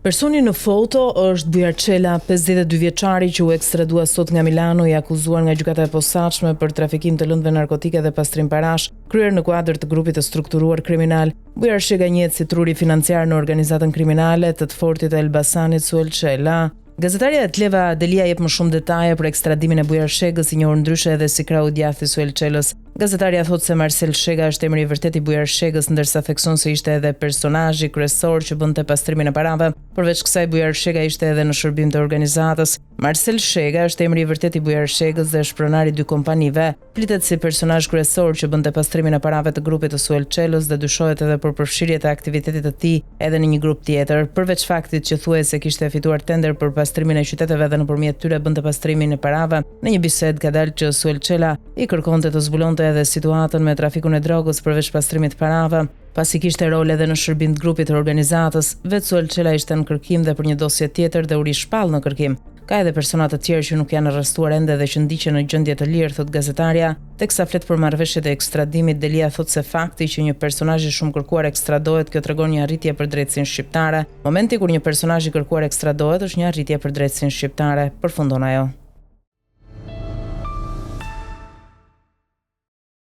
Personi në foto është Bujar Çela, 52 vjeçari që u ekstradua sot nga Milano i akuzuar nga gjykata e posaçme për trafikim të lëndëve narkotike dhe pastrim parash, kryer në kuadër të grupit të strukturuar kriminal. Bujar Shega njihet si truri financiar në organizatën kriminale të të fortit të Elbasanit Suel Çela. Gazetarja Etleva Delia jep më shumë detaje për ekstradimin e Bujar Shegës, i njohur ndryshe edhe si krahu i djathtë i Suel Çelës. Gazetarja thotë se Marsel Shega është emri i vërtetë i Bujar Shegës, ndërsa thekson se ishte edhe personazhi kryesor që bënte pastrimin e parave. Përveç kësaj, Bujar Shega ishte edhe në shërbim të organizatës. Marsel Shega është emri i vërtetë i Bujar Shegës dhe është pronar i dy kompanive. Flitet si personazh kryesor që bënte pastrimin e parave të grupit të Suel Çelës dhe dyshohet edhe për përfshirje të aktivitetit të tij edhe në një grup tjetër. Përveç faktit që thuhej se kishte fituar tender për pastrimin e qyteteve dhe nëpërmjet tyre bënte pastrimin e parave, në një bisedë ka dalë që Suel Çela i kërkonte të zbulonte edhe situatën me trafikun e drogës përveç pastrimit të parave. Pasi kishte rol edhe në shërbim të grupit të organizatës, vetë Suel Çela ishte në kërkim dhe për një dosje tjetër dhe u rishpall në kërkim. Ka edhe persona të tjerë që nuk janë arrestuar ende dhe që ndiqen në gjendje të lirë, thotë gazetarja. Teksa flet për marrëveshjet e ekstradimit, Delia thotë se fakti që një personazh i shumëkërkuar ekstradohet, kjo tregon një arritje për drejtësinë shqiptare. Momenti kur një personazh i kërkuar ekstradohet është një arritje për drejtësinë shqiptare, përfundon ajo.